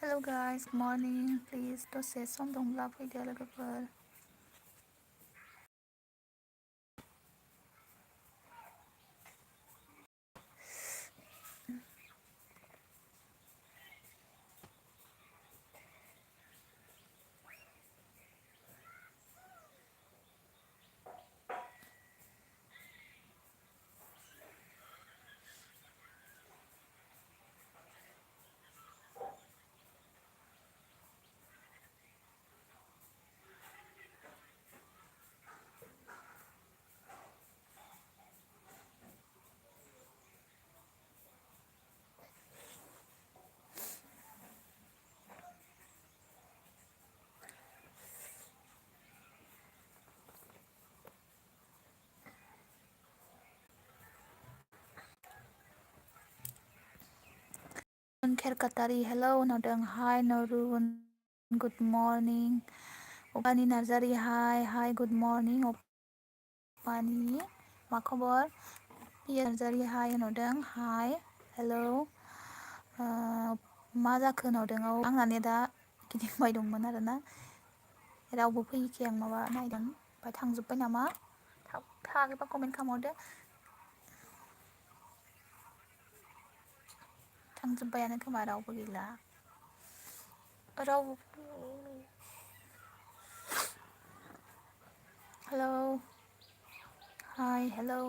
Hello guys, good morning. Please dose sम दंब्ला फैदो लोगोफोर. Kherkatari, hello Nodeng, hi Norun, good morning. Opani Nazari, hi, good morning. Opani, मा खबर? Nazari, hi Nodeng, hi, hello. मा जाखो नदोंआव आंना नेटा गिदिंबाय दंमोन आरोना रावबो फैयिखाय आं माबा नायदों ओमफ्राय थांजोब्बाय नामा थाङाखैबा कमेन्ट खालामहरदो थांजोब्बायानो खोमा रावबो गैला रावबो हेलौ हाय हेलौ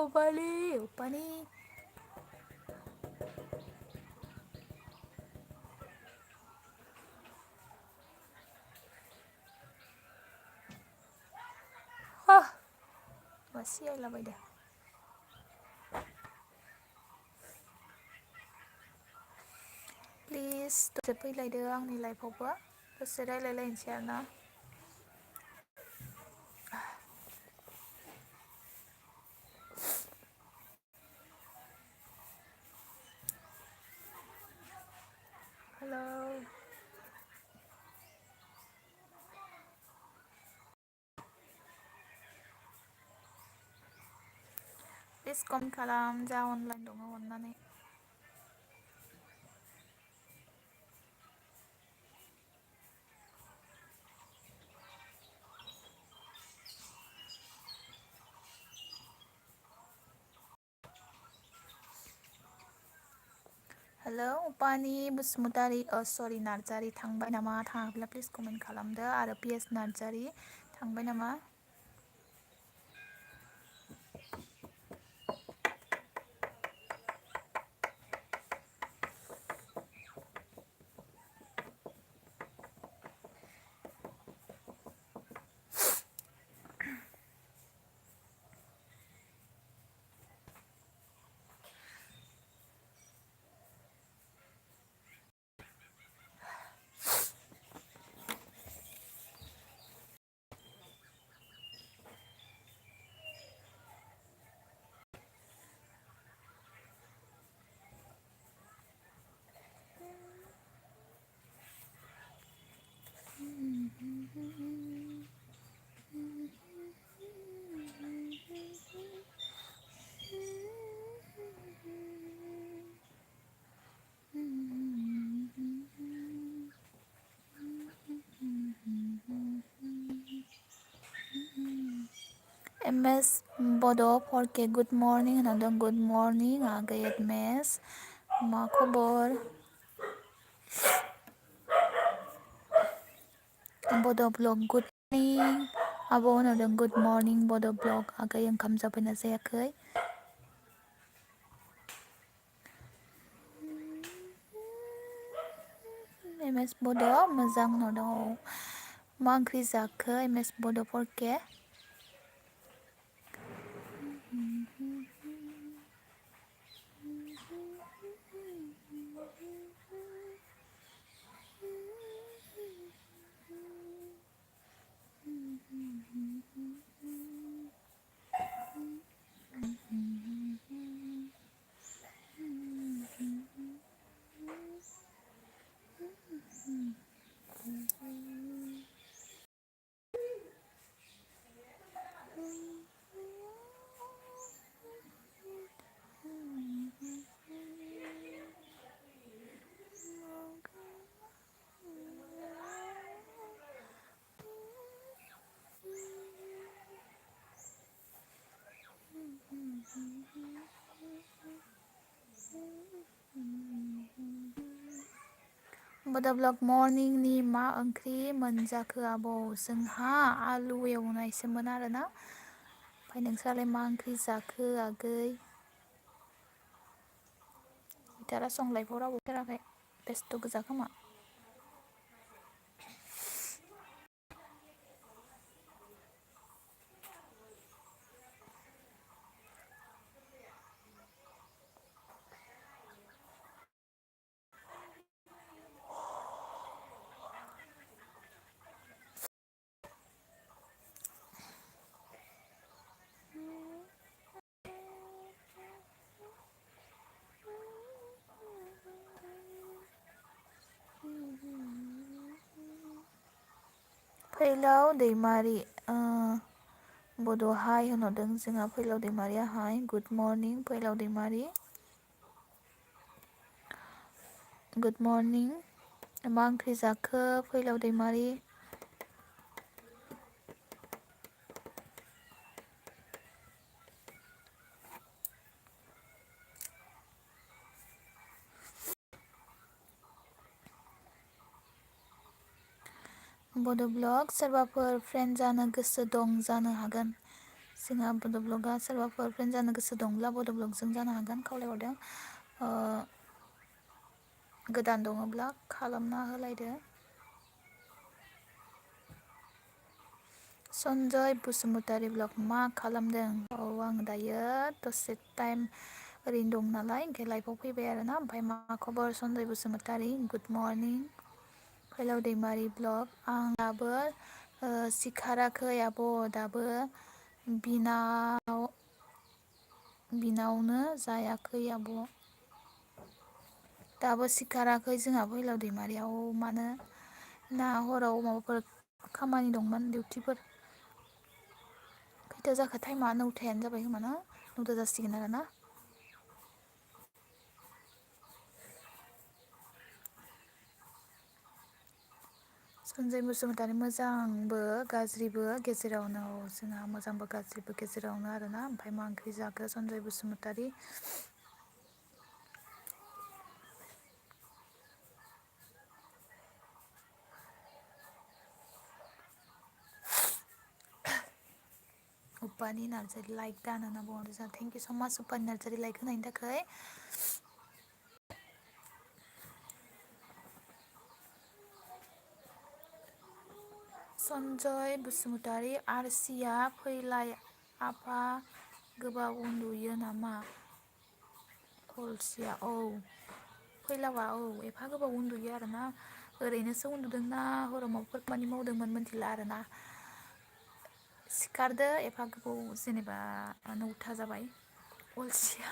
उपानि सियायलाबायदो प्लिज दसे फैलायदो आंनि लाइफआवबो दसे रायलायलायनोसै आरोना हेलौ प्लिज कमेन्ट खालाम जा अनलाइन दङ अननानै हेलौ उपानि बसुमतारी सरि नार्जारि थांबाय नामा थाङाखैब्ला प्लिज कमेन्ट खालामदो आरो पिएस नार्जारि थांबाय नामा एमएस बड' फरके गुड मर्निं होनदों गुड मर्निं आगै एमएस मा खबर बड' ब्लग गुड मर्निं आब' होनदों गुड मर्निं बड' ब्लग आगै ओंखाम जाबायना जायाखै एमएस बड' मोजां होनदों मा ओंख्रि जाखो एमएस बड' फरके बड' ब्लग मर्निंनि मा ओंख्रि मोनजाखो आब'? जोंहा आलु एवनायसोमोन आरोना। ओमफ्राय नोंस्रालाय मा ओंख्रि जाखो आगै? गैथारा संलायखौ रावबो फेराखै बेस्थ' गोजा खोमा। फैलाव दैमारि बड'हाय होनहरदों जोंहा फैलाव दैमारिया हाय गुड मर्निं फैलाव दैमारि। गुड मर्निं मा ओंख्रि जाखो फैलाव दैमारि? बड' ब्लग सोरबाफोर फ्रेन्ड जानो गोसो दं जानो हागोन। जोंहा बड' ब्लगआ सोरबाफोर फ्रेन्ड जानो गोसो दंब्ला बड' ब्लगजों जानो हागोन खावलायहरदों। गोदान दङब्ला खालामना होलायदो। सनजय बसुमतारी ब्लग मा खालामदों? औ आं दायो दसे टाइम ओरैनो दं नालाय ओंखाय लाइफआव फैबाय आरोना। ओमफ्राय मा खबर सनजय बसुमतारी गुड मर्निं। फैलाव दैमारि ब्लग आं दाबो सिखाराखै आब' दाबो बिनावनो जायाखै आब'। दाबो सिखाराखै जोंहा फैलाव दैमारियाव मानो ना हराव माबाफोर खामानि दंमोन डिउटिफोर। खैथा जाखो टाइमा 9थायानो जाबाय खोमा ना 9था जासिगोन आरो ना। सनजय बसुमतारी मोजांबो गाज्रिबो गेजेरावनो जोंहा मोजांबो गाज्रिबो गेजेरावनो आरोना। ओमफ्राय मा ओंख्रि जाखो सनजय बसुमतारी? उपानि नार्जारि लाइक दान होनना बुंहरदों जोंहा थेंक इउ स' माच उपानि नार्जारि लाइक होनायनि थाखाय। सनजय बसुमतारी आरसिया फैलाय आफा गोबाव उन्दुयो नामा? अलसिया औ फैलावा औ एफा गोबाव उन्दुयो आरोना। ओरैनोसो उन्दुदोंना हराव माबाफोर खामानि मावदोंमोन मिथिला आरोना। सिखारदो एफा गोबाव जेनेबा 9था जाबाय अलसिया।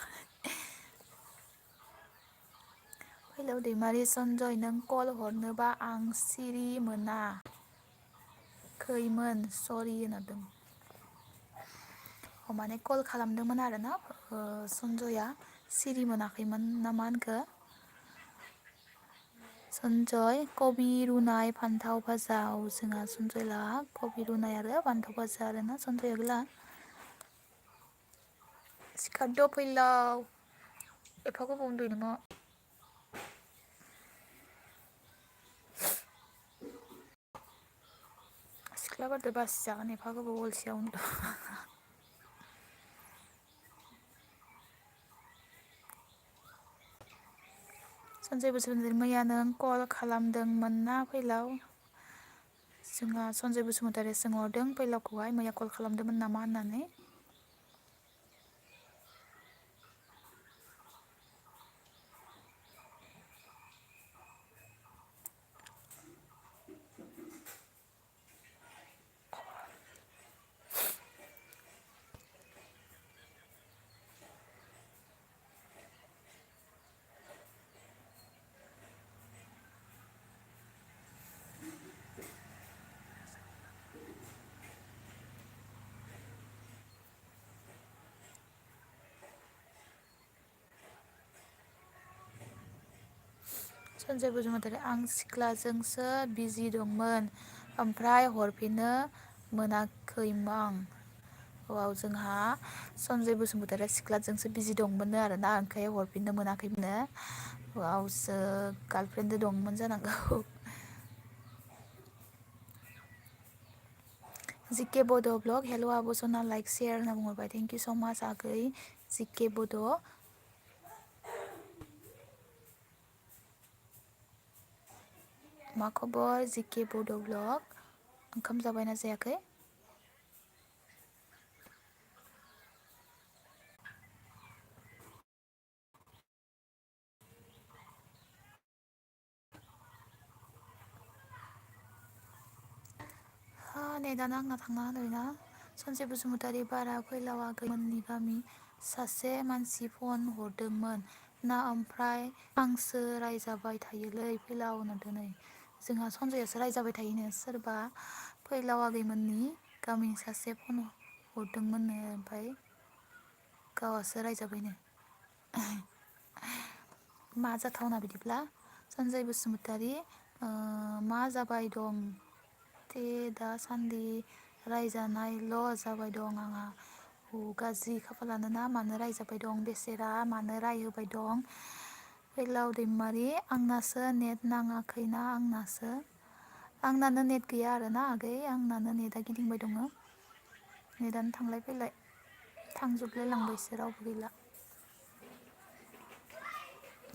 फैलाव दैमारि सनजय नों कल हरनोबा आं सिरि मोना खैमोन सरि होनहरदों। माने कल खालामदोंमोन आरोना सनजया सिरि मोनाखैमोन ना मा होनखो? सनजय कबि रुनाय फान्थाव भाजा औ जोंहा सनजय लाहा कबि रुनाय आरो फान्थाव भाजा आरोना सनजय आगोला। सिखारद' फैलाव एफा गोबाव उन्दुयो नोङो। सिख्लाफोरदो बासिजागोन एफा गोबाव अलसिया उन्दु। सनजय बसुमतारी मैया नों कल खालामदोंमोन ना फैलाव? जोंहा सनजय बसुमतारी सोंहरदों फैलावखौहाय मैया कल खालामदोंमोन नामा होननानै। सनजय बसुमतारी आं सिख्लाजोंसो बिजि दंमोन ओमफ्राय हरफिननो मोनाखैमां। औ जोंहा सनजय बसुमतारी सिख्लाजोंसो बिजि दंमोननो आरोना ओंखाय हरफिननो मोनाखैमोननो गावसो गार्लफ्रेन्डजों दंमोन जानांगौ। जिके बड' ब्लग हेल' आब' सना लाइक सेयार होनना बुंहरबाय थेंक इउ स' माच आगै जिके बड'। मा खबर जिके बड' ब्लग ओंखाम जाबायना जायाखै? नेटानो आंना थांना होदोंना सनजय बसुमतारी बारा फैलाव आगैमोननि गामि सासे मानसि फन हरदोंमोन ना ओमफ्राय आंसो रायजाबाय थायोलै फैलाव होनदों नै जोंहा सनजयासो रायजाबाय थायोनो सोरबा फैलाव आगैमोननि गामिनि सासे फन हरदोंमोननो ओमफ्राय गावहासो रायजाबायनो। मा जाथावना बिदिब्ला सनजय बसुमतारी मा जाबाय दं दे दासान्दि रायजानायल' जाबाय दं आंहा गाज्रि खाफालानो ना मानो रायजाबाय दं बेसेरा मानो रायहोबाय दं फैलाव दैमारि आंनासो नेट नाङाखैना आंनानो नेट गैया आरोना आगै आंनानो नेटआ गिदिंबाय दङ नेटआनो थांलाय फैलाय थांजोबलाय लांबायसो रावबो गैला।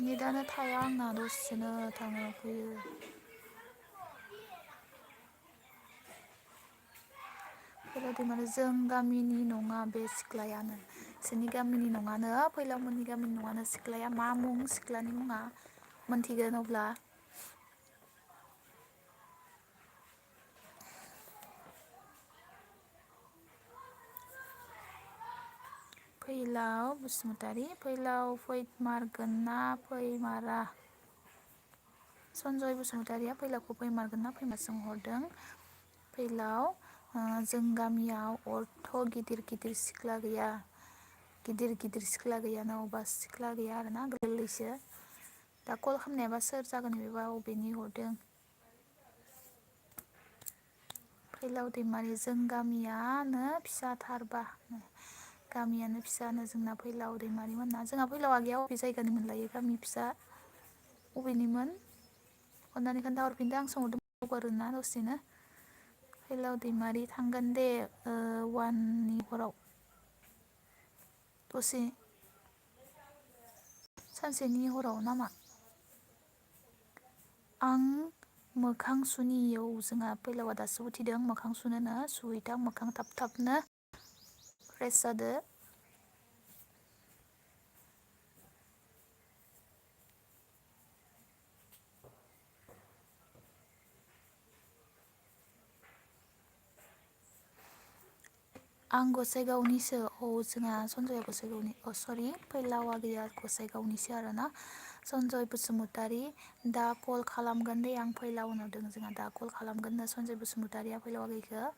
नेटआनो थाया आंना दसेनो थाङो फैयो। फैलाव दैमारि जों गामिनि नङा बे सिख्लायानो जोंनि गामिनि नङानो फैलावमोननि गामिनि नङानो सिख्लाया मा मुं सिख्लानि मुङा मोनथिगोन अब्ला? फैलाव बसुमतारी फैलाव फैमारगोन ना फैमारा? सनजय बसुमतारिया फैलावखौ फैमारगोन ना फैमारा सोंहरदों। फैलाव जों गामियाव अर्थ गिदिर गिदिर सिख्ला गैया गिदिर गिदिर सिख्ला गैयानो अबा सिख्ला गैया आरोना गोरलैसो दा कल खालामनायाबा सोर जागोन बेबा अबेनि हरदों। फैलाव दैमारि जों गामियानो फिसाथारबा गामियानो फिसानो जोंना फैलाव दैमारि मोनना जोंहा फैलाव आगैया अबे जायगानि मोनलायो गामि फिसा अबेनिमोन अननानै खोन्थाहरफिनदो आं सोंहरदों बावगारोना दसेनो। फैलाव दैमारि थांगोन दे वाननि हराव दसे सानसेनि हराव नामा? आं मोखां सुनियौ जोंहा फैलावआ दासो उथिदों मोखां सुनोनो सुहैथां मोखां थाब थाबनो फ्रेस जादो। आं गसाइगावनिसो जोंहा सनजया गसाइगावनि सरि फैलाव आगैया गसाइगावनिसो आरोना सनजय बसुमतारी दा कल खालामगोन दे आं फैलाव होनहरदों जोंहा दा कल खालामगोननो सनजय बसुमतारिया फैलाव आगैखौ।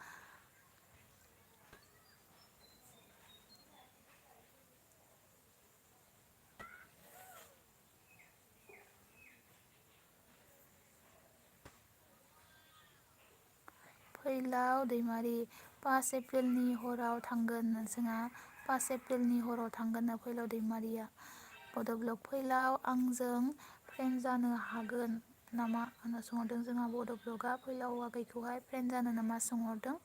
फैलाव दैमारि 5 एप्रिलनि हराव थांगोन जोंहा 5 एप्रिलनि हराव थांगोननो फैलाव दैमारिया बड' ब्लग फैलाव आंजों फ्रेन्ड जानो हागोन नामा होनना सोंहरदों जोंहा बड' ब्लगआ फैलाव आगैखौहाय फ्रेन्ड जानो नामा सोंहरदों।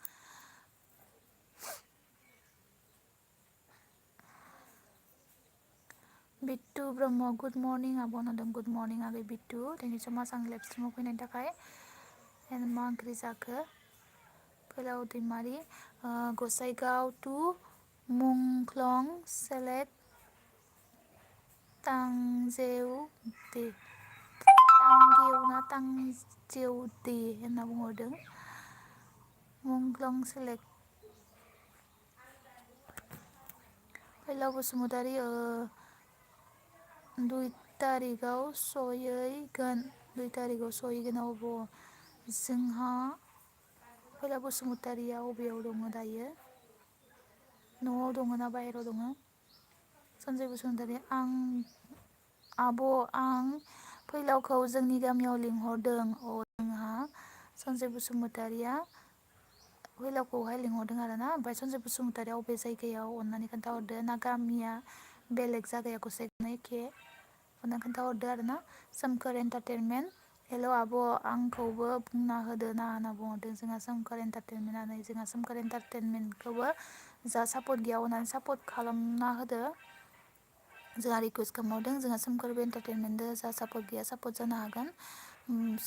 बिट्टु ब्रह्म गुड मर्निं आब' होनदों गुड मर्निं आगै बिट्टु थेंक इउ स' माच आंनि लाइभ स्ट्रिमाव फैनायनि थाखाय। मा ओंख्रि जाखो? फैलाव दैमारि गसाइगाव टु मुंख्लं सेलेक्ट तांजेउ ना तांजेउ दे होनना बुंहरदों मुंख्लं सेलेक्ट। फैलाव बसुमतारी 2 तारिखआव सहैगोन अब जोंहा फैलाव बसुमतारिया अबेयाव दङ दायो न'आव दङ ना बाहेरायाव दङ? सनजय बसुमतारी आब' आं फैलावखौ जोंनि गामियाव लिंहरदों जोंहा सनजय बसुमतारिया फैलावखौहाय लिंहरदों आरो ना। ओमफ्राय सनजय बसुमतारिया अबे जायगायाव अननानै खोन्थाहरदो ना गामिया बेलेग जायगाया गसाइगावनो एखे अननानै खोन्थाहरदो आरो ना। सोमखोर एन्टारटेनमेन्ट हेल' आब' आंखौबो बुंना होदो ना होनना बुंहरदों जोंहा सोमखोर एन्टारटेनमेन्टआ। जोंहा सोमखोर एन्टारटेनमेन्टखौबो जा सापर्ट गैया अननानै सापर्ट खालामना होदो। जोंहा रिकुवेस्ट खालामहरदों जोंहा सोमखोर एन्टारटेनमेन्टजों जा सापर्ट गैया सापर्ट जानो हागोन।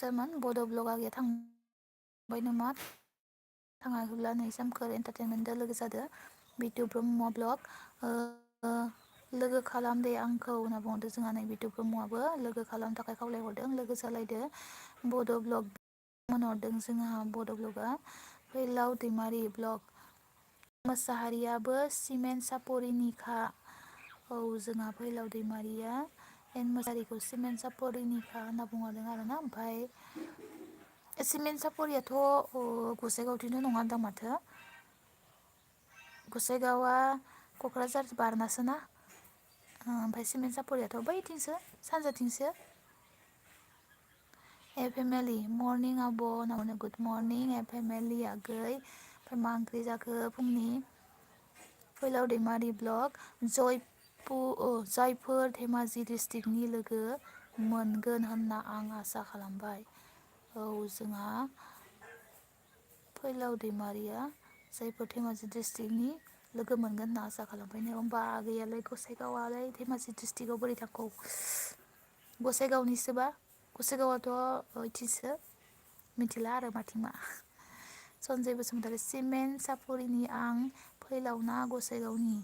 सोरमोन बड' ब्लगा गैया थांबाय नामा? थाङाखैब्ला नै सोमखोर एन्टारटेनमेन्टजों लोगो जादो। बिटु ब्रह्म ब्लग लोगो खालाम दे आंखौ होनना बुंहरदों जोंहा नै बिटु ब्रह्मआबो लोगो खालामनो थाखाय खावलायहरदों लोगो जालायदो। बड' ब्लग मोनहरदों जोंहा बड' ब्लगआ। फैलाव दैमारि ब्लग मोसाहारियाबो सिमेन्ट सापरिनिखा। औ जोंहा फैलाव दैमारिया एन मोसाहारिखौ सिमेन्ट सापरिनिखा होनना बुंहरदों आरो ना। ओमफ्राय सिमेन्ट सापरियाथ' गसाइगावथिंथ' नङा दां माथो। गसाइगावआ क'क्राझार बारनासो ना। ओमफ्राय सिमेन्ट सापरियाथ' बैथिंसो सानजाथिंसो। ए फेमिलि मर्निं आब' होनना गुड मर्निं ए फेमिलि आगै। ओमफ्राय मा ओंख्रि जाखो फुंनि? फैलाव दैमारि ब्लग जायफोर धेमाजि डिस्ट्रिक्टनि लोगो मोनगोन होनना आं आसा खालामबाय। औ जोंहा फैलाव दैमारिया जायफोर धेमाजि डिस्ट्रिक्टनि लोगो मोनगोन होनना आसा खालामबाय। होमबा आगैयालाय गसाइगावआलाय धेमाजि डिस्ट्रिक्टआव बोरै थाखो? गसाइगावनिसोबा गसाइगावआथ' इथिंसो मिथिला आरो माथिं मा। सनजय बसुमतारी सिमेन्ट सापरिनि आं फैलाव ना गसाइगावनि?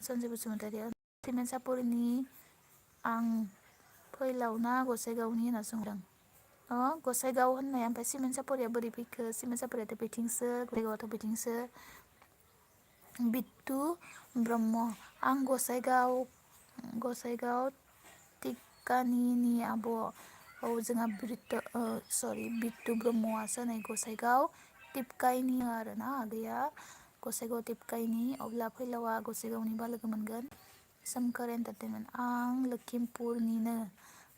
सनजय बसुमतारिया सिमेन्ट सापरिनि आं फैलाव ना गसाइगावनि होनना सोंदों। गसाइगाव होननाया ओमफ्राय सिमेन्ट सापरिया बोरै फैखो? सिमेन्ट सापरियाथ' बिथिंसो गसाइगावआथ' बिथिंसो। बिट्टु ब्रह्म आं गसाइगाव टिक्कानिनि आब'। औ जोंहा बिट्टु ब्रह्मआसो नै गसाइगाव टिपकाइनि आरो ना आगैया गसाइगाव टिपकाइनि। अब्ला फैलावआ गसाइगावनिबा लोगो मोनगोन। सोमखोर एन्टारटेनमेन्ट आं लखिमपुरनिनो।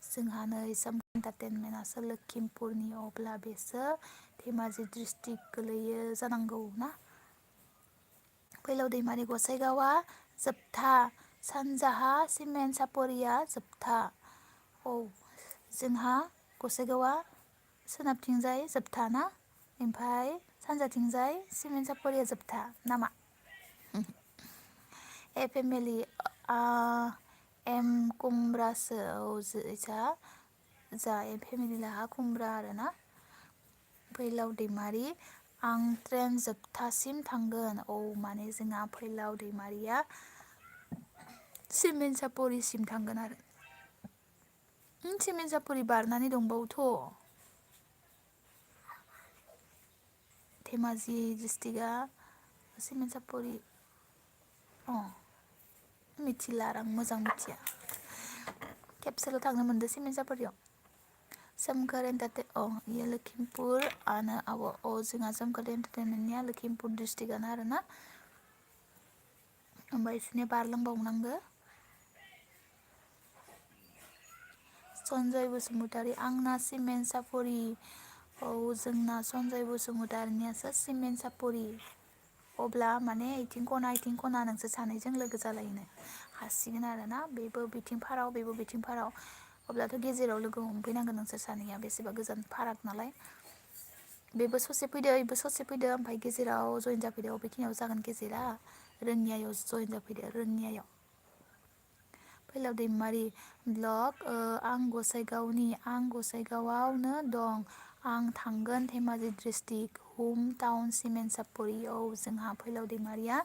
जोंहा नै सोमखोर एन्टारटेनमेन्टआसो लखिमपुरनि। अब्ला बेसो धेमाजि डिस्ट्रिक्ट गोलैयो जानांगौ ना। फैलाव दैमारि गसाइगावआ जोबथा सानजाहा सिमेन्ट सापरिया जोबथा। औ जोंहा गसाइगावआ सोनाबथिंजाय जोबथा ना। ओमफ्राय सानजाथिंजाय सिमेन्ट सापरिया जोबथा नामा? ए फेमिलि एम कुमब्रासो। औ जा ए फेमिलि लाहा कुमब्रा आरो ना। फैलाव दैमारि आं ट्रेन जोबथासिम थांगोन। औ माने जोंहा फैलाव दैमारिया सिमेन्ट सापरिसिम थांगोन आरो। सिमेन्ट सापरि बारनानै दंबावोथ'। धेमाजि डिस्ट्रिक्टआ सिमेन्ट सापरि मिथिला आरो आं मोजां मिथिया। खेबसेल' थांनो मोनदो सिमेन्ट सापरियाव। सोमखोर इयो लखिमपुरआनो आब'। जोंहा सोमखोर एन्टारटेनमेन्टनिया लखिमपुर डिस्ट्रिक्टआनो आरो ना। होमबा इसोरनिया बारलांबावनांगो। सनजय बसुमतारी आंना सिमेन्ट सापरि। औ जोंना सनजय बसुमतारिनियासो सिमेन्ट सापरि। अब्ला माने इथिं खना नोंसोर सानैजों लोगो जालायनो हासिगोन आरो ना। बेबो बिथिं फाराव बेबो बिथिं फाराव। अब्लाथ' गेजेराव लोगो हमफैनांगोन नोंसोर सानैया बेसेबा गोजान फाराग नालाय। बेबो ससे फैदो बेबो ससे फैदो ओमफ्राय गेजेराव जइन जाफैदो। अबेखिनियाव जागोन गेजेरा? रोनियायाव जइन जाफैदो रोनियायाव। फैलाव दैमारि ब्लग आं गसाइगावआवनो दं। आं थांगोन धेमाजि डिस्ट्रिक्ट हम टाउन सिमेन्ट सापरि। औ जोंहा फैलाव दैमारिया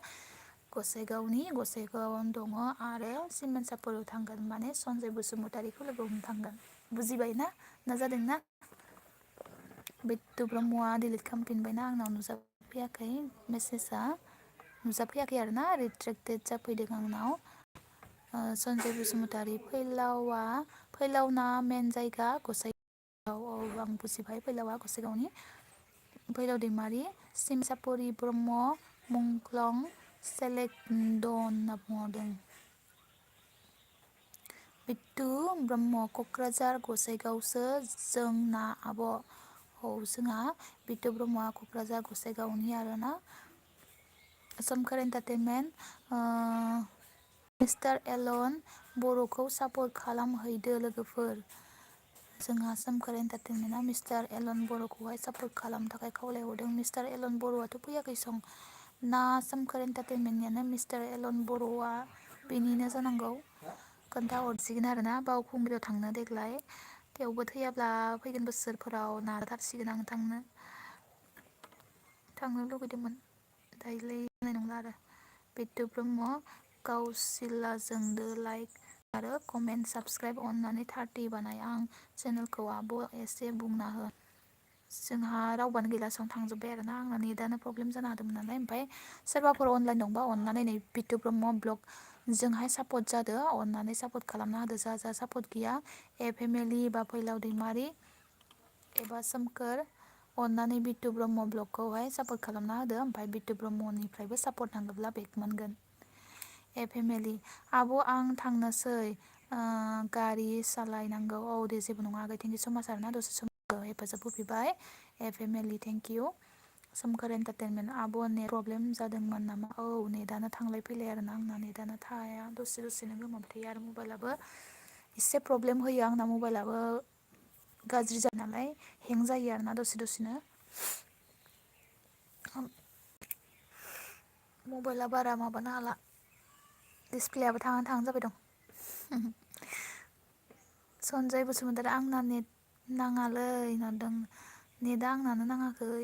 गसाइगावआवनो दङ आरो सिमेन्ट सापरियाव थांगोन माने सनजय बसुमतारिखौ लोगो हमनो थांगोन। बुजिबाय ना जादोंना? बिट्टु ब्रह्मआ डिलिट खालामफिनबायना आंनाव नुजाफैयाखै मेसेजआ। नुजाफैयाखै आरो ना रिट्रेक्टेड जाफैदों आंनाव। सनजय बसुमतारी फैलावना मेन जायगा गसाइगाव। औ आं बुजिबाय फैलावआ गसाइगावनि। फैलाव दैमारि सिमेन्ट सापरि ब्रह्म मुंख्लं सेलेक्ट होनना बुंहरदों। बिट्टु ब्रह्म क'क्राझार गसाइगावसो जोंना आब'। जोंहा बिट्टु ब्रह्मआ क'क्राझार गसाइगावनि आरोना सोमखोर एन्टारटेनमेन्ट मिस्टार एलन बर'खौ सापर्ट खालामहैदो लोगोफोर। जोंहा सोमखोर एन्टारटेनमेन्टआ मिस्टार एलन बर'खौहाय सापर्ट खालामनो थाखाय खावलायहरदों। मिस्टार एलन बर'आथ' फैयाखै सं ना सोमखोर एन्टारटेनमेन्टनियानो मिस्टार एलन बर'आ बेनिनो जानांगौ। खोन्थाहरसिगोन आरोना बावखुंग्रियाव थांनो देग्लाय थेवबो थैयाब्ला फैगोन बोसोरफोराव नाजाथारसिगोन आं थांनो लुगैदोंमोन दायोलाय जानाय नंला आरो। बिट्टु ब्रह्म काउसिलाजोंदो लाइक आरो कमेन्ट साबस्क्राइब अननानै 30 बानाय आं चेनेलखौ आब' एसे बुंना हो। जोंहा रावबानो गैला सं थांजोब्बाय आरोना आंना नेटानो प्रब्लेम जाना होदोंमोन नालाय ओमफ्राय सोरबाफोर अनलाइन दंबा अननानै नै बिट्टु ब्रह्म ब्लग जोंहाय सापर्ट जादो अननानै सापर्ट खालामना होदो। जा सापर्ट गैया फेमिलि बा फैलाव दैमारि एबा सोमखोर अननानै बिट्टु ब्रह्म ब्लगखौहाय सापर्ट खालामना होदो। ओमफ्राय बिट्टु ब्रह्मनिफ्रायबो सापर्ट नांगौब्ला बेक मोनगोन। फेमिलि आब' आं थांनोसै गारि सालायनांगौ। दे जेबो नङा आगै थेंकिउ स' माच आरोना दसे सम हेफाजाब होफैबाय। Family thank you. सोमखोर एन्टारटेनमेन्ट आब' नेट प्रब्लेम जादोंमोन नामा? नेटानो थांलाय फैलाय आरोना आंना नेटानो थाया दसेनो गोमाबाय थायो आरो मबाइलाबो एसे प्रब्लेम होयो आंना मबाइलाबो गाज्रि जायो नालाय हें जायो आरोना दसेनो मबाइला बारा माबानो हाला दिसप्लेयाबो थाहां जाबाय दं। सनजय बसुमतारी आंना नेट नाङालै नंदों नेटआ आंनानो नाङाखै।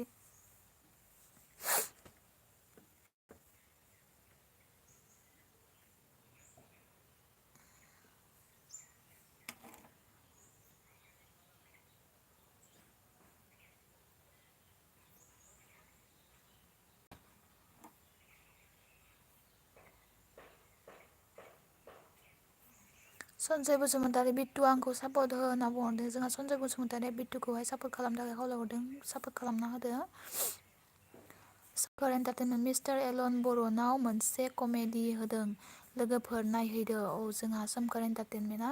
सनजय बसुमतारी बिट्टु आंखौ सापर्ट हो होनना बुंहरदों। जोंहा सनजय बसुमतारीया बिट्टुखौहाय सापर्ट खालामनो थाखाय खावलायहरदों। सापर्ट खालामना होदो। सोमखोर एन्टारटेनमेन्ट मिस्टार एलन बर'नाव मोनसे कमेडि होदों लोगोफोर नायहैदो। जोंहा सोमखोर एन्टारटेनमेन्टआ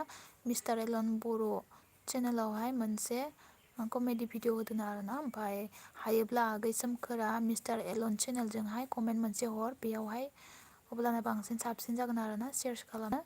मिस्टार एलन बर' चेनेलावहाय मोनसे कमेडि भिडिअ होदों आरोना ओमफ्राय हायोब्ला आगै सोमखोरा मिस्टार एलन चेनेलजोंहाय कमेन्ट मोनसे हर बेयावहाय अब्लानो बांसिन साबसिन जागोन आरोना शेयार खालामनो।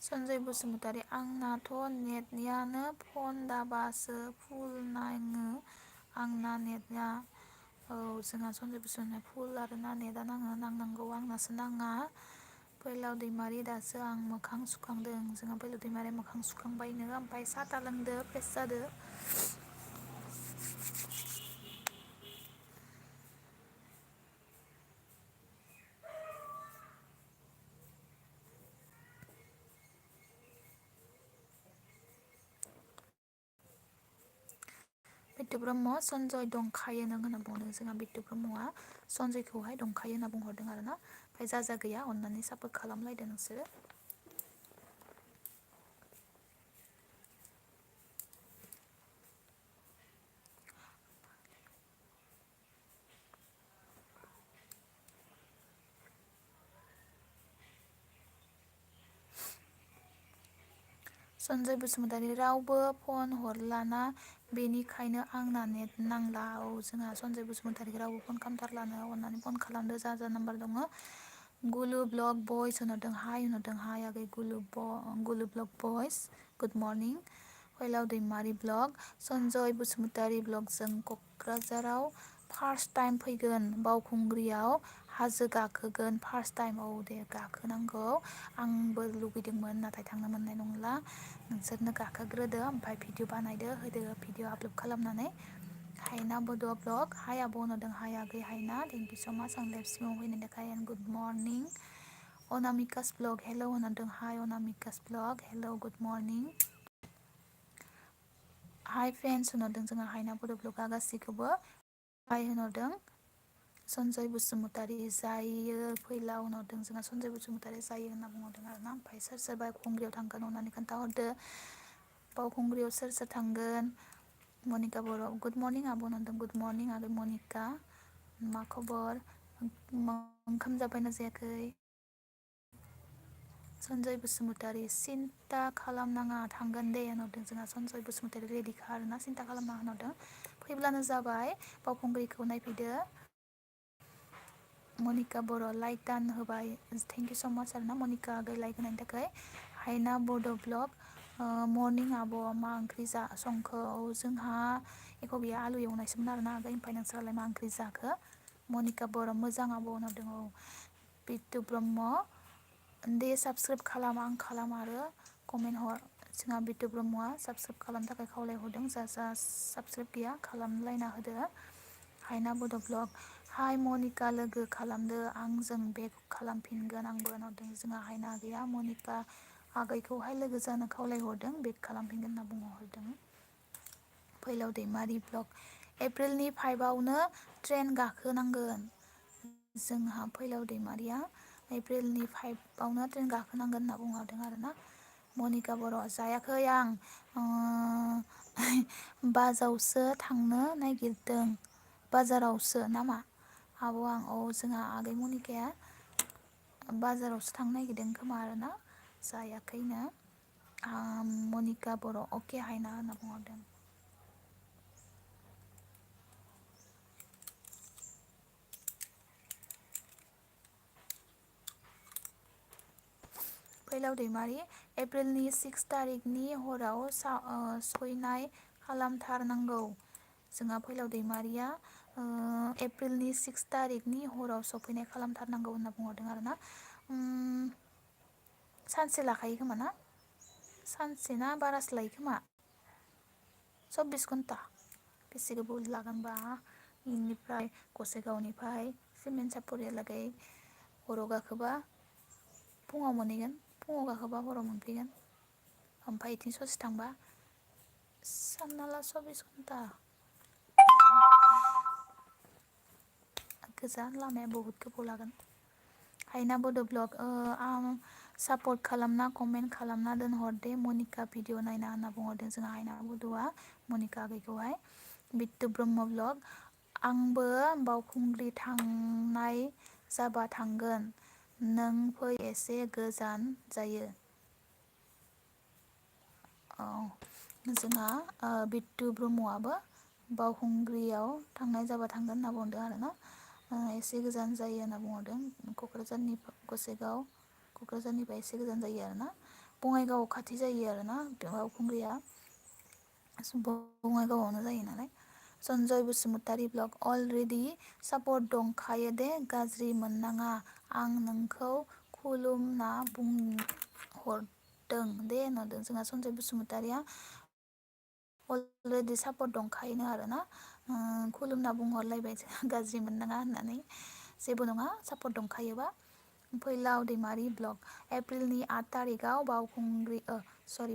सनजय बसुमतारी आंनाथ' नेटनियानो फन दाबासो फुल नाङो आंना नेटआ। जोंहा सनजय बसुमतारी फुल आरोना नेटआ नांनांगौ आंनासो नाङा। फैलाव दैमारि दासो आं मोखां सुखांदों। जोंहा फैलाव दैमारिया मोखां सुखांबायनो ओमफ्राय साथा लोंदो फ्रेस जादो। बिट्टु ब्रह्म सनजय दंखायो नों होनना बुंदों। जोंहा बिट्टु ब्रह्मआ सनजयखौहाय दंखायो होनना बुंहरदों आरोना ओमफ्राय जा गैया अननानै सापर्ट खालामलायदो नोंसोरो। सनजय बसुमतारी रावबो फन हरलाना बेनिखायनो आंना नेट नांला। जोंहा सनजय बसुमतारीखौ रावबो फन खालामथारलानो अननानै फन खालामदो जा नाम्बार दङ। गुलु ब्लग बयस होनहरदों हाय आगै गुलु ब्लग बयस गुड मर्निं। फैलाव दैमारि ब्लग सनजय बसुमतारी ब्लगजों क'क्राझाराव फार्स्ट टाइम फैगोन बावखुंग्रियाव हाजो गाखोगोन फार्स्ट टाइम। दे गाखोनांगौ आंबो लुगैदोंमोन नाथाय थांनो मोननाय नंला। नोंसोरनो गाखोग्रोदो ओमफ्राय भिडिअ बानायदो होदो भिडिअ आपल'ड खालामनानै। हायना बड' ब्लग हाय आब' होनहरदों हाय आगै हायना थेंकिउ स' माच आं लाइभ स्ट्रिमाव फैनायनि थाखाय एन्ड गुड मर्निं। अनामिकास ब्लग हेल' होनहरदों हाय अनामिकास ब्लग हेल' गुड मर्निं। हाय फ्रेन्ड्स होनहरदों जोंहा हायना बड' ब्लगआ गासैखौबो हाय होनहरदों। सनजय बसुमतारी जायो फैलाव होनहरदों जोंहा सनजय बसुमतारी जायो होनना बुंहरदों आरोना ओमफ्राय सोर सोर बावखुंग्रियाव थांगोन अननानै खोन्थाहरदो बावखुंग्रियाव सोर सोर थांगोन मनिका बर' गुड मर्निं आब' होनदों गुड मर्निं आगै मनिका मा खबर ओंखाम जाबायना जायाखै सनजय बसुमतारी सिन्था खालामनाङा थांगोन दे होनहरदों जोंहा सनजय बसुमतारी रेडिखा आरोना सिन्था खालामनाङा होनहरदों फैब्लानो जाबाय बावखुंग्रिखौ नायफैदो मनिका बर' लाइक दान होबाय थेंक इउ स माच आरोना मनिका आगै लाइक होनायनि थाखाय हायना बड' ब्लग मर्निं आब' मा ओंख्रि संखो जोंहा एख' गैया आलु एवनायसोमोन आरोना आगै ओमफ्राय नोंस्रालाय मा ओंख्रि जाखो मनिका बर' मोजां आब' होनहरदों औ बिट्टु ब्रह्म दे साबस्क्राइब खालाम आं खालाम आरो कमेन्ट हर जोंहा बिट्टु ब्रह्मआ साबस्क्राइब खालामनो थाखाय खावलायहरदों जा साबस्क्राइब गैया खालामलायना होदो हायना बड' ब्लग हाय मनिका लोगो खालामदो आंजों बेक खालामफिनगोन आंबो होनहरदों जोंहा हायना गैया मनिका आगैखौहाय लोगो जानो खावलायहरदों बेक खालामफिनगोन होनना बुंहरदों फैलाव दैमारि ब्लग एप्रिलनि 5आवनो ट्रेन गाखोनांगोन जोंहा फैलाव दैमारिया एप्रिलनि 5आवनो ट्रेन गाखोनांगोन होनना बुंहरदों आरोना मनिका बर' जायाखै आं बाजावसो थांनो नागिरदों बाजारावसो नामा आब' आं औ जोंहा आगै मनिकाया बाजारावसो थांनो नागिरदों खोमा आरोना जायाखैनो मनिका बर' अके हायना होनना बुंहरदों फैलाव दैमारि एप्रिलनि 6 तारिखनि हराव सयनाय खालामथारनांगौ जोंहा फैलाव दैमारिया एप्रिलनि 6 तारिखनि हराव सफैनाय खालामथारनांगौ होनना बुंहरदों आरोना सानसे लाखायो खोमा ना सानसे ना बारासो लायो खोमा 24 घन्टा बेसे गोबाव लागोनबा इनिफ्राय गसाइगावनिफ्राय सिमेन्ट सापरियालागै हराव गाखोबा फुङाव मोनहैगोन फुङाव गाखोबा हराव मोनफैगोन ओमफ्राय इथिं ससे थांबा सानना ला 24 घन्टा गोजान लामाया बहुत गोबाव लागोन हायना बड' ब्लग आं सापर्ट खालामना कमेन्ट खालामना दोनहर दे मनिका भिडिअ नायना होनना बुंहरदों जोंहा हायना बड'आ मनिका आगैखौहाय बिट्टु ब्रह्म ब्लग आंबो बावखुंग्रि थांनाय जाबा थांगोन नों फै एसे गोजान जायो औ जोंहा बिट्टु ब्रह्मआबो बावखुंग्रियाव थांनाय जाबा थांगोन होनना बुंदों आरोना एसे गोजान जायो होनना बुंहरदों क'क्राझारनि क'क्राझारनिफ्राय एसे गोजान जायो आरोना बङाइगाव खाथि जायो आरोना बावखुंग्रिया बङाइगावआवनो जायो नालाय Sanjay Basumatary blog already support दंखायो दे गाज्रि मोननाङा आं नोंखौ खुलुमना बुंहरदों दे होनहरदों जोंहा सनजय बसुमतारिया अलरेडि सापर्ट दंखायोनो आरोना खुलुमना बुंहरलायबाय जोंहा गाज्रि मोननाङा होननानै जेबो नङा सापर्ट दंखायोबा फैलाव दैमारि ब्लग एप्रिलनि 8 तारिखआव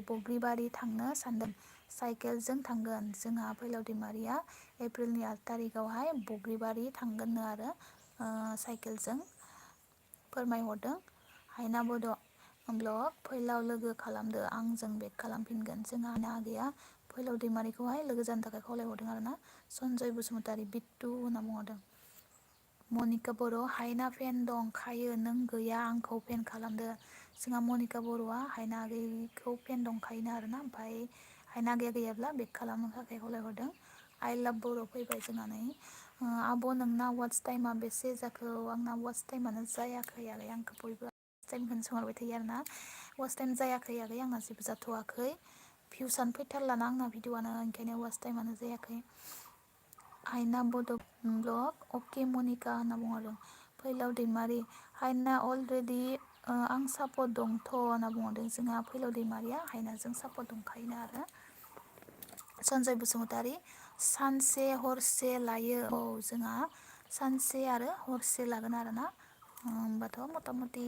बग्रिबारि थांनो सानदों साइकेलजों थांगोन जोंहा फैलाव दैमारिया एप्रिलनि 8 तारिखआवहाय बग्रिबारि थांगोननो आरो साइकेलजों फोरमायहरदों हायना बड' ब्लग फैलाव लोगो खालामदो आंजों बेक खालामफिनगोन जोंहा आगैया फैलाव दैमारिखौहाय लोगो जानो थाखाय खावलायहरदों आरोना सनजय बसुमतारी बिट्टु होनना बुंहरदों मनिका बर' हायना फेन दंखायो नों गैया आंखौ फेन खालामदो जोंहा मनिका बर'आ हायना आगैखौ फेन दंखायोनो आरोना ओमफ्राय हायना आगैया गैयाब्ला बेक खालामनो थाखाय खावलायहरदों आइ लाभ बर' फैबाय जोंहा नै आब' नोंना वाट्स टाइमा बेसे जाखो आंना वाट्स टाइमानो जायाखै आगै आंखौ बयबो टाइमखौनो सोंहरबाय थायो आरोना वाट्स टाइम जायाखै आगै आंना जेबो जाथ'वाखै भिउसानो फैथारलाना आंना भिडिअआनो ओंखायनो वाट्स टाइमानो जायाखै हायना बड' ब्लग अके मनिका होनना बुंहरदों फैलाव दैमारि हायना अलरेडि आं सापर्ट दंथ' होनना बुंहरदों जोंहा फैलाव दैमारिया हायनाजों सापर्ट दंखायोनो आरो सनजय बसुमतारी सानसे हरसे लायो औ जोंहा सानसे आरो हरसे लागोन आरोना होमबाथ' मथा मथि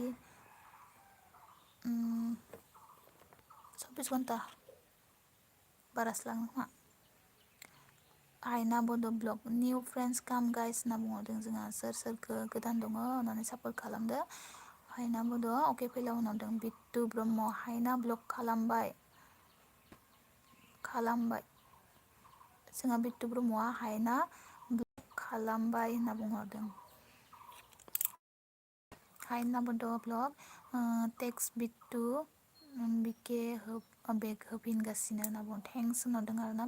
24 घन्टा बारासो लागोन खोमा आयना बड' ब्लग निउ फ्रेन्ड्स काम गाइस होनना बुंहरदों जोंहा सोर सोरखो गोदान दङ होननानै सापर्ट खालामदो। हायना बड' अके फैलाव होनहरदों बिट्टु ब्रह्म हायना ब्लग खालामबाय जोंहा बिट्टु ब्रह्मआ हायना ब्लग खालामबाय होनना बुंहरदों। हायना बड' ब्लग टेक्स बिट्टु बिके बेग होफिनगासिनो होनना बुङो थेंक्स होनहरदों आरो ना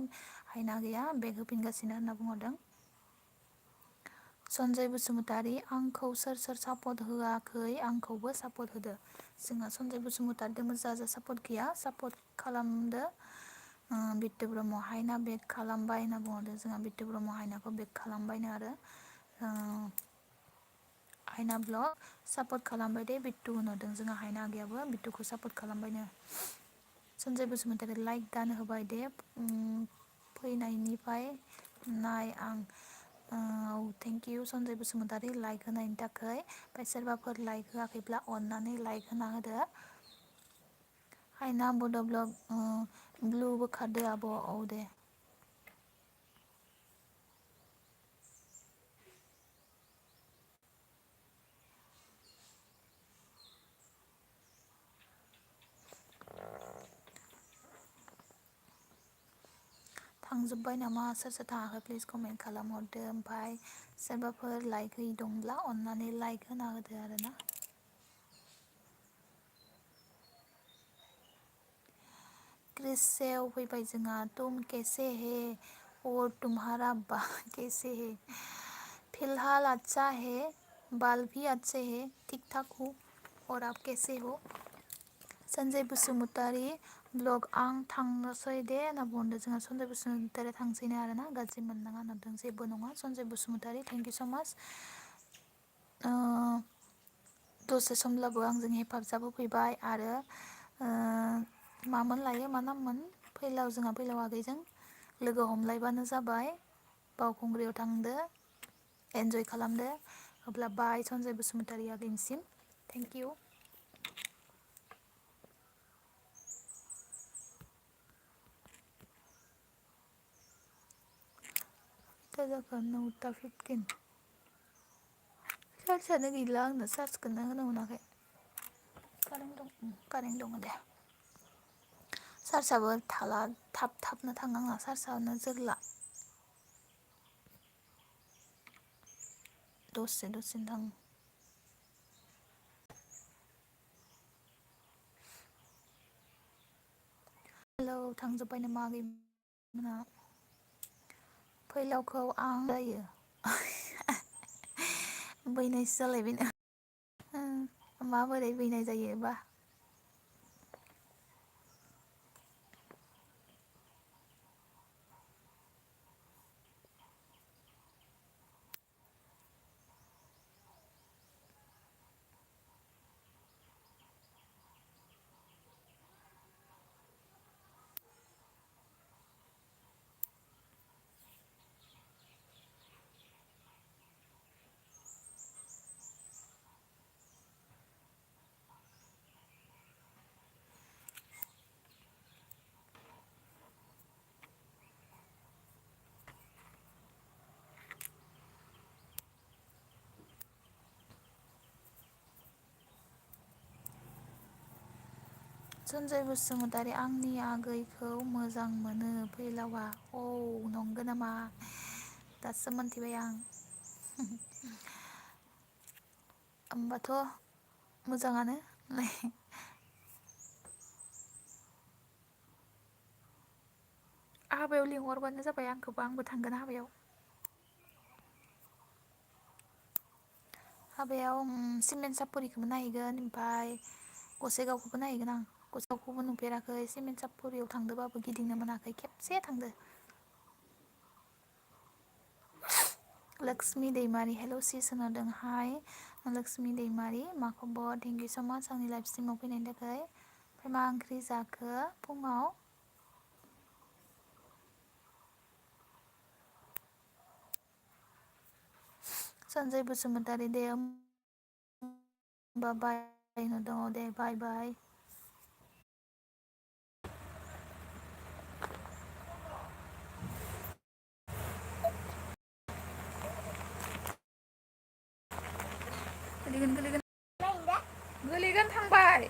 हायना गैया बेग होफिनगासिनो होनना बुंहरदों। सनजय बसुमतारी आंखौ सोर सोर सापर्ट होआखै आंखौबो सापर्ट होदो। जोंहा सनजय बसुमतारी मोजां सापर्ट गैया सापर्ट खालामदो। बिट्टु ब्रह्म हायना बेग खालामबाय होनना बुंहरदों जोंहा बिट्टु ब्रह्म हायनाखौ बेग खालामबायनो आरो हायना ब्लग सापर्ट खालामबाय दे बिट्टु होनहरदों जोंहा हायना आगैयाबो बिट्टुखौ सापर्ट खालामबायनो। सनजय बसुमतारी लाइक दान होबाय दे फैनायनिफ्राय नाय आं thank you Sanjay Basumatary like होनायनि थाखाय ओमफ्राय सोरबाफोर लाइक होआखैब्ला अननानै लाइक होना होदो। हायना बड' ब्लग ब्लुबो खारदो आब' औ दे। थांजोब्बाय नामा सोर सोर थाङाखै प्लिज कमेन्ट खालामहरदो ओमफ्राय सोरबाफोर लाइक होयै दंब्ला अननानै लाइक होना होदो आरो ना। क्रिसेव फैबाय जोंहा तुम कैसे है और तुम्हारा बा कैसे है फिलहाल अच्छा है बाल भी अच्छे है ठीक ठाक हो और आप कैसे हो। सनजय बसुमतारी ब्लग आं थांनोसै दे होनना बुंदों जोंहा सनजय बसुमतारी थांसैनो आरो ना गाज्रि मोननाङा होनदों जेबो नङा सनजय बसुमतारी थेंक इउ स' माच। दसे समब्लाबो आंजों हेफाजाब होफैबाय आरो मामोन लायो मा नाममोन फैलाव जोंहा फैलाव आगैजों लोगो हमलायबानो जाबाय बावखुंग्रियाव थांदो एन्जय खालामदो अब्ला बाय सनजय बसुमतारी आगैनिसिम थेंक इउ। जाखो 9:15 चार्जआनो गैला आंनो चार्जखौनो होनो मोनाखै। कारेन्ट दङ दे चार्जआबो थाला थाब थाबनो थाङो आंना चार्जआनो जोरला दसेनो थाङो। हेलौ थांजोब्बाय नामा आगैमोना फैलावखौ आं जायो बैनायसो जालायबायनो माबोरै बैनाय जायोबा। सनजय बसुमतारी आंनि आगैखौ मोजां मोनो फैलावा औ नंगौ नामा दासो मोनथिबाय आं होमबाथ' मोजाङानो हाबायाव लिंहरबानो जाबाय आंखौबो आंबो थांगोन हाबायाव सिमेन्ट सापरिखौबो नायहैगोन ओमफ्राय गसाइगावखौबो नायहैगोन आं गसाइगावखौबो नुफेराखै सिमेन्ट सापरियाव थांदोंबाबो गिदिंनो मोनाखै खेबसे थांदो। लक्ष्मि दैमारि हेल' सिस होनहरदों हाय लक्ष्मि दैमारि मा खबर थेंक इउ स' माच आंनि लाइफ स्ट्रिमाव फैनायनि थाखाय। ओमफ्राय मा ओंख्रि जाखो फुङाव सनजय बसुमतारी दे होमबा बाय दङ दे बाय बाय। गोलैगोन थांबाय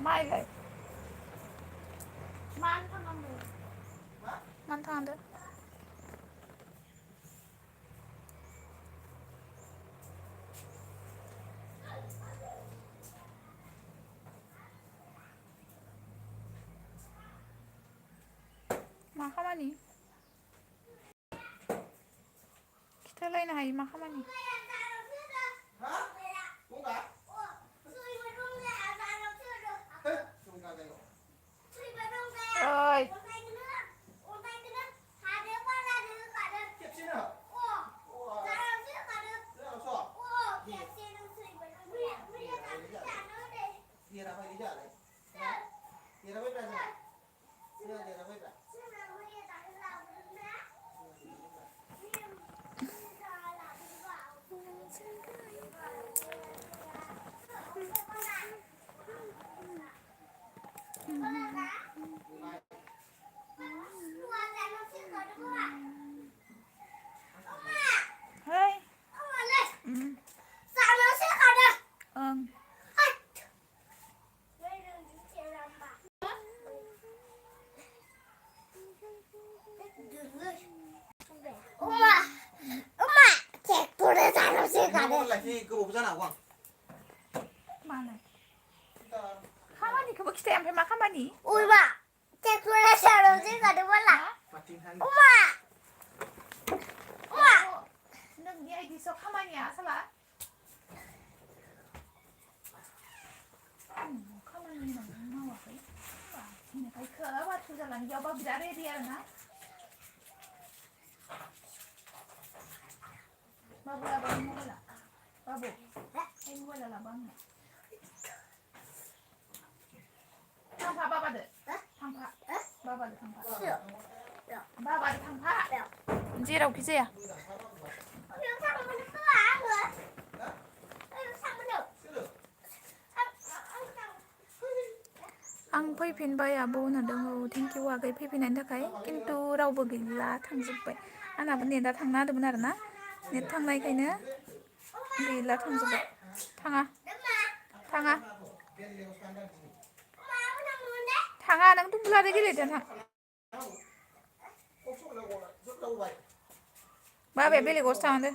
माइलाय मानो थांनांदो मा खामानि खिथालायनो हायो मा खामानि ओइ Hey. Oke. Mana? Kamani kita sampai makan mani? Uma, cek dulu sih nggak ada bola. Uma. Neng dia di sok kamani ya salah. Kamani nang mau apa? Ini kayak apa tuh jalan jawab bicara dia na? Babu abang mau bola. Babu, ini bola lah bang. Tangpa baba deh. Tangpa. Baba deh tangpa. Baba deh tangpa. Jiraw kisi ya. आं फैफिनबाय आब' होनदों thank you आगै फैफिननायनि थाखाय खिन्थु रावबो गैला थांजोब्बाय आंनाबो नेटआ थांना होदोंमोन आरोना नेट थांनायखायनो गैला थांजोब्बाय थाङा नों दुब्लादो गेलेदो थां बाबाया बेलेगावसो थांदो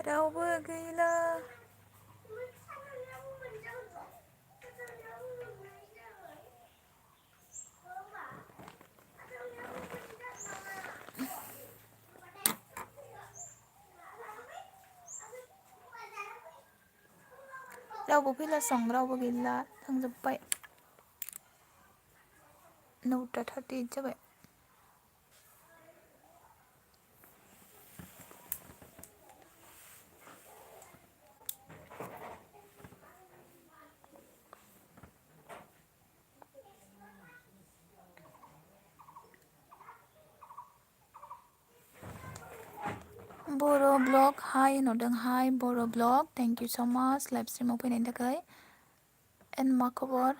रावबो गैला रावबो फैलासं रावबो गैला थांजोब्बाय 9:38 जाबाय बर' ब्लग हाय होनहरदों हाय बर' ब्लग थेंक इउ सो माच लाइभ स्ट्रिमाव फैनायनि थाखाय एन्ड मा खबर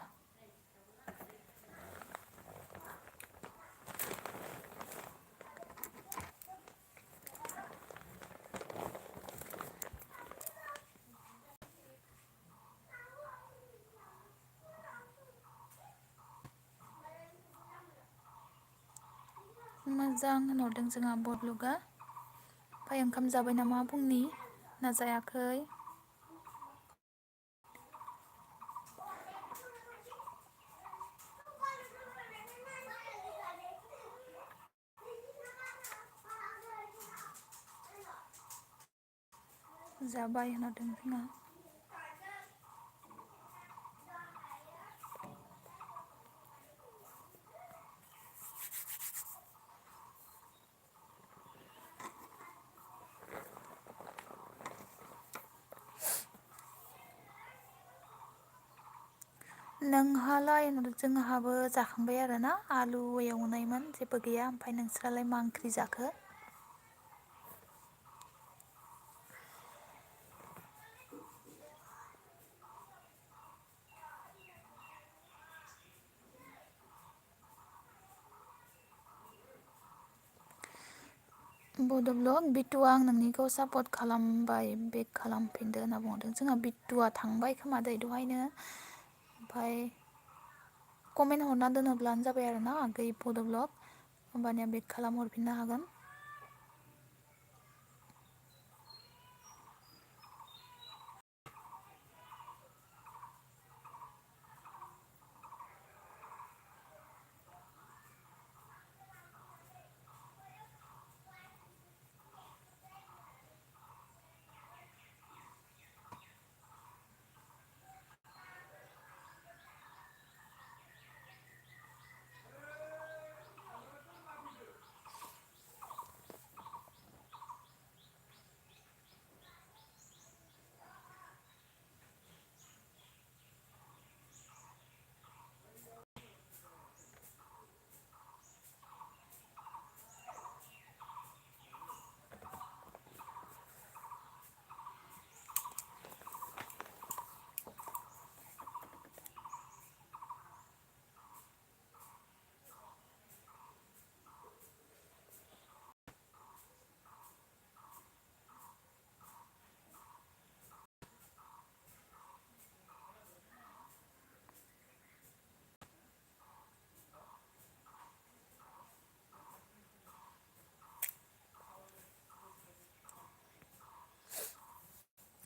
मोजां होनहरदों जोंहा बर' ब्लगा ओमफ्राय ओंखाम जाबाय नामा फुंनि ना जायाखै जाबाय होनहरदों जोंहा नोंहालाय जोंहाबो जाखांबाय आरोना आलु एवनायमोन जेबो गैया ओमफ्राय नोंस्रालाय मा ओंख्रि जाखो? बड' ब्लग बिट्टुआ आं नोंनिखौ सापर्ट खालामबाय बेक खालामफिनदो होनना बुंदों। जोंहा बिट्टुआ थांबाय खोमा दै दहायनो ओमफ्राय कमेन्ट हरना दोनोब्लानो जाबाय आरोना आगै बड' ब्लग होमबानिया बेक खालामहरफिननो हागोन।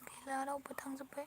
गैला रावबो थांजोब्बाय।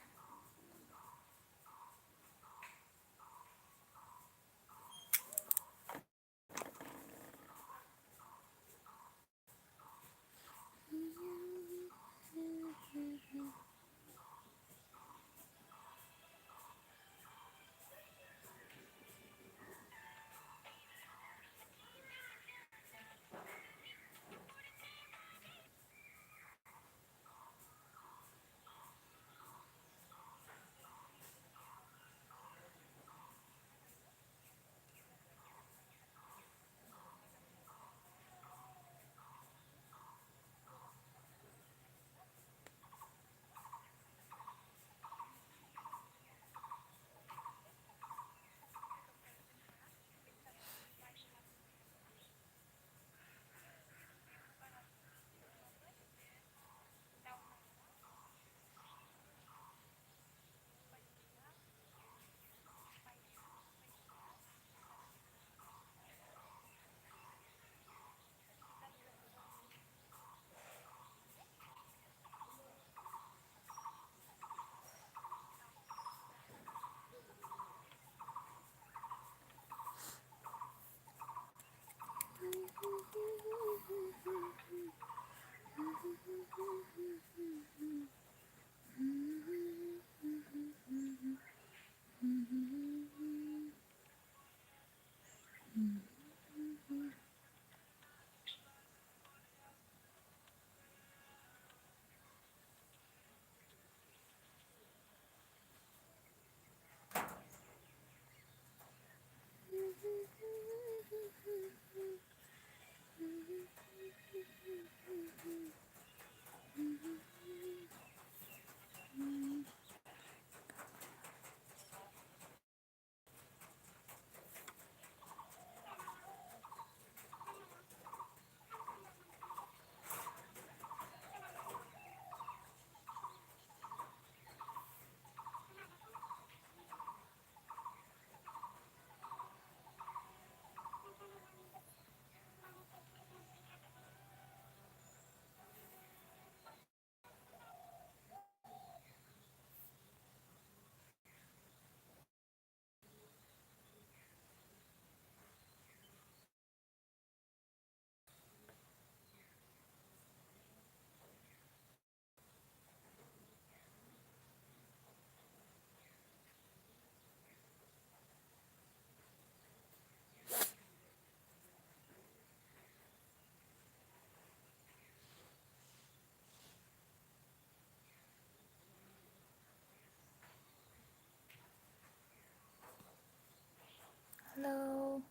Hello.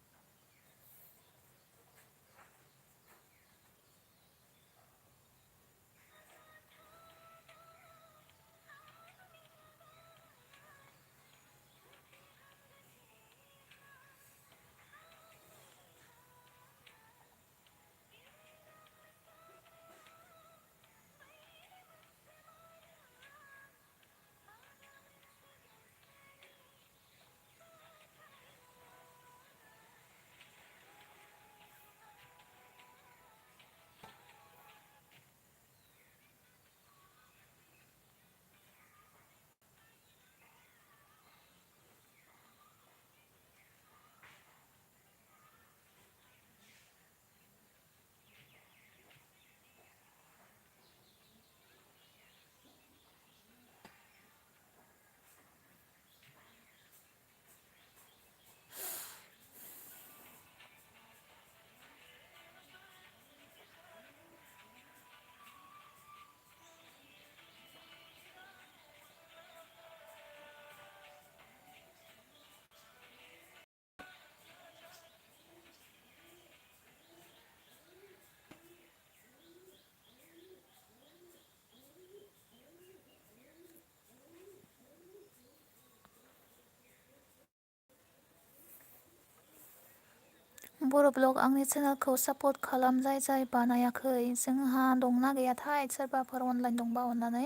बर' ब्लग आंनि चेनेलखौ सापर्ट खालाम जाय बानायाखै। जोंहा दंना गैयाथाय सोरबाफोर अनलाइन दंबा अननानै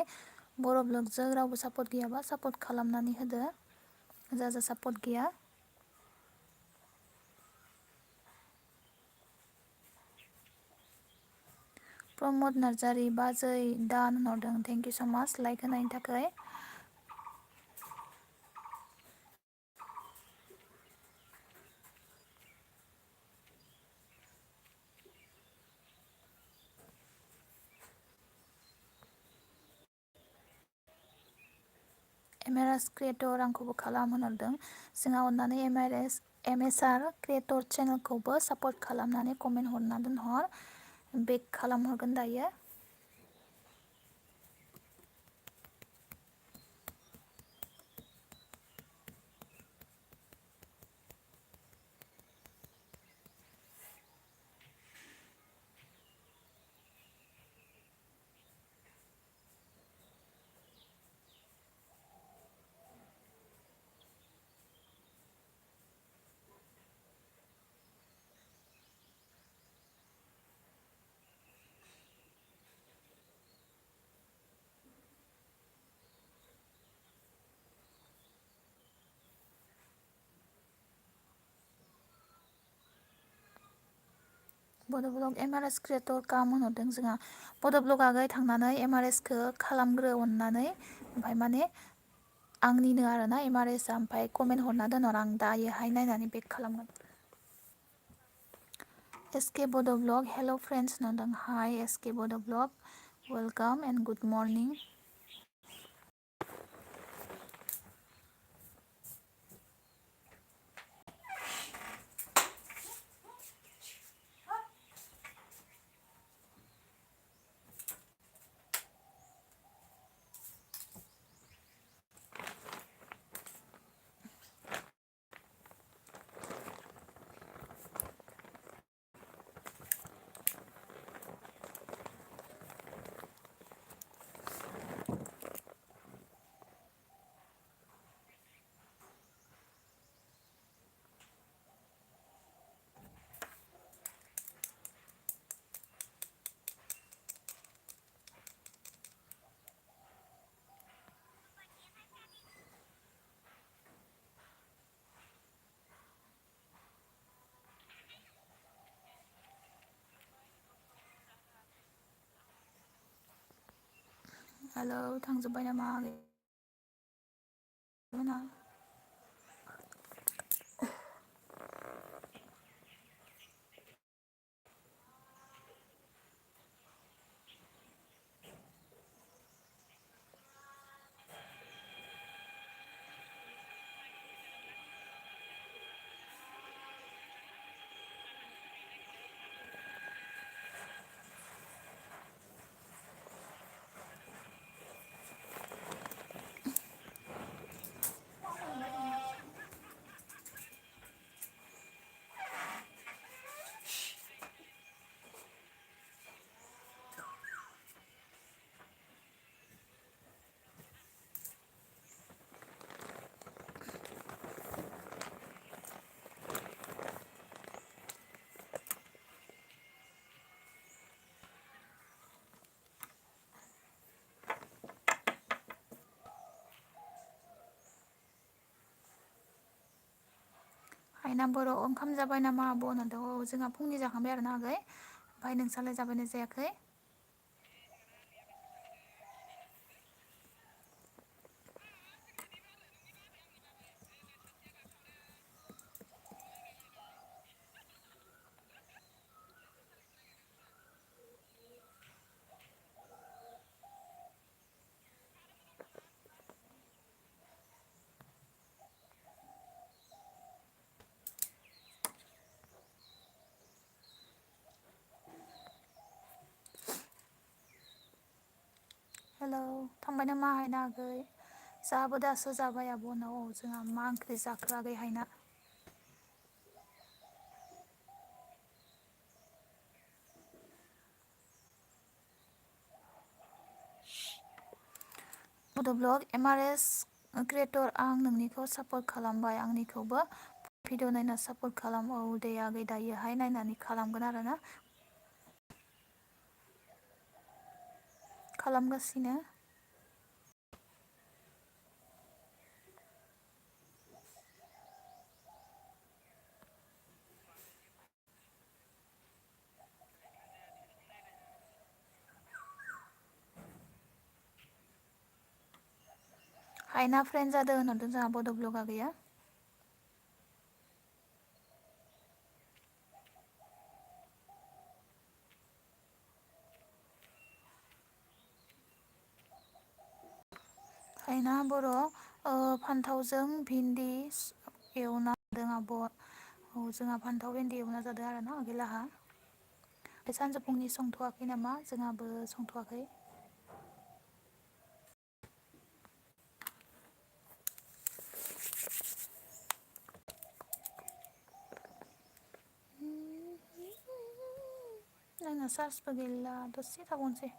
बर' ब्लगजों रावबो सापर्ट गैयाबा सापर्ट खालामनानै होदो। जा सापर्ट गैया। प्रमद नार्जारि बाजै दान हरदों। थेंक इउ स' माच लाइक होनायनि थाखाय। एमआरएस क्रिएटर आंखौबो खालाम होनहरदों। जोंहा अननानै एमएसआर क्रिएटर चेनेलखौबो सापर्ट खालामनानै कमेन्ट हरना दोनहर। बेक खालामहरगोन दायो। बड' ब्लग एमआरएस क्रिएटर काम होनहरदों जोंहा। बड' ब्लग आगै थांनानै एमआरएसखौ खालामग्रो अननानै। ओमफ्राय माने आंनिनो आरोना एमआरएसआ। ओमफ्राय कमेन्ट हरना दोनहर आं दायोहाय नायनानै बेक खालामगोन। एसके बड' ब्लग हेल' फ्रेन्ड्स होनदों। हाय एसके बड' blog welcome and good morning. Hello थांजोब्बाय नामा आगै? हायना बर' ओंखाम जाबाय नामा आब' होनदों औ जोंहा फुंनि जाखांबाय आरो ना आगै ओमफ्राय नोंसालाय जाबायना जायाखै? हेलौ थांबाय नामा हायना आगै जोहाबो दासो जाबाय आब' नाव जोंहा मा ओंख्रि जाखो आगै हायना? बड' ब्लग एमारेस क्रियेटर आं नोंनिखौ सापर्ट खालामबाय आंनिखौबो भिडिअ नायना सापर्ट खालाम औ दे आगै दायोहाय नायनानै खालामगोन आरोना खालामगासिनो हायना फ्रेन्ड जादों होनहरदों जोंहा बड' ब्लग आगैया हायना बर' फान्थावजों भिन्दि एवना जादों आब' औ जोंहा फान्थाव भेन्दि एवना जादों आरो ना आगैलाहा बे सानजौफुंनि संथ'वाखै नामा जोंहाबो संथ'वाखै आंना चार्जबो गैला दसे थाबावनोसै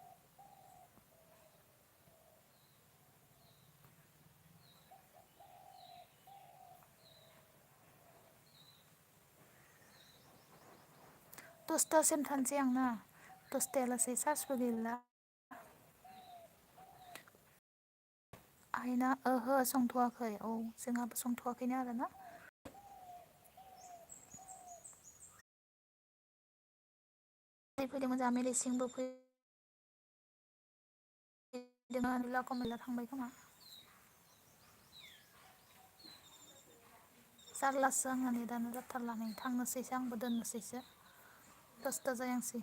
दसथासिम थानोसै आंना दसथाया लासै चार्जबो गैला आइना ओहो संथ'वाखै औ जोंहाबो संथ'वाखैनो आरोना फैदोंमोन जोंहा मेडिसिनबो फैदों कमला थांबाय खोमा जारलासो आंना नेटानो जाथारला नै थांनोसैसो आंबो दोननोसैसो दसथा जायांसै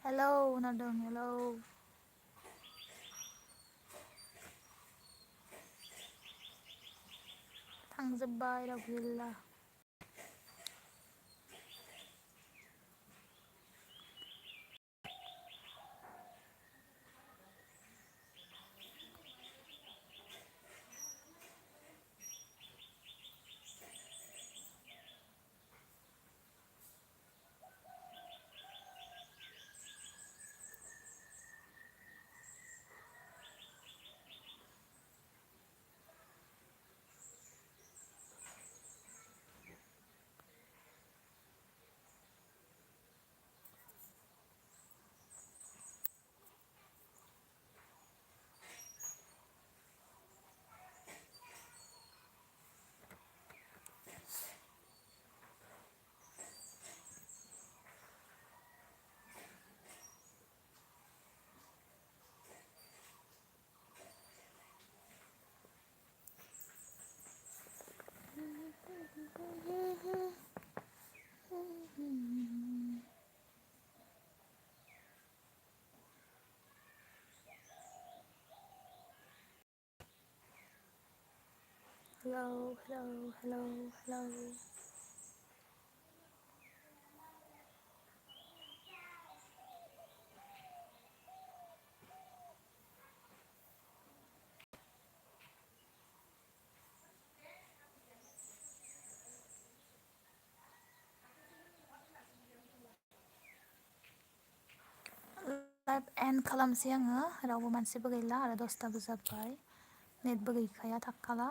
हेलौ होनहरदों हेलौ थांजोब्बाय रावबो गैला hello hello hello hello live and खालामसै आङो रावबो मानसिबो गैला आरो दसथाबो जाबाय नेटबो गैखाया थाबखाला